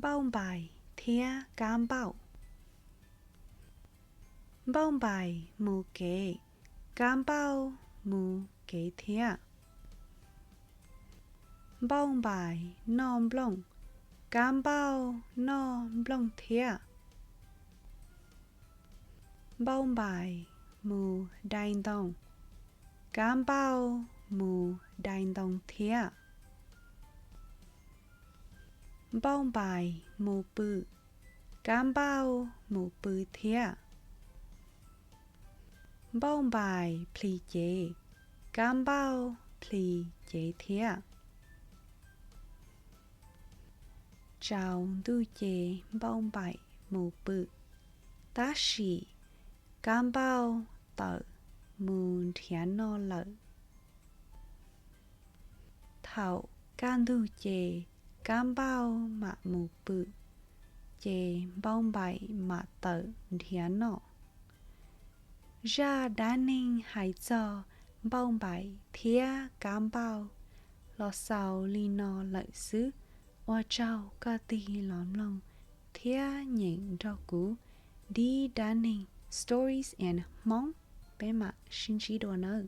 Npauj Npaim thiab Kab Npauj. Npauj Npaim mus kev, Kab Npauj mus kev thiab. Npauj Npaim noj nplooj, Kab Npauj noj nplooj thiab. Npauj Npaim mus dai ntoo, Kab Npauj mus dai ntoo thiab. Npauj Npaim mus pw, Kab Npauj mus pw thiab. Npauj Npaim plhis cev, Kab Npauj plhis cev thiab. Tsaus ntuj ces Npauj Npaim mus pw, tab sis Kab Npauj tawm mus nrhiav noj lawm. Thaum kaj ntug ces Kab Npauj mam mus pw, ces Npauj Npaim mam tawm nrhiav noj. Zaj dab neeg hais txog Npauj Npaim thiab Kab Npauj los xaus li no lawm xwb. Ua tsaug koj tig los mloog thiab nyeem nrog kuv dib dab neeg Stories in Hmong. Peb mam sib ntsib dua nawb.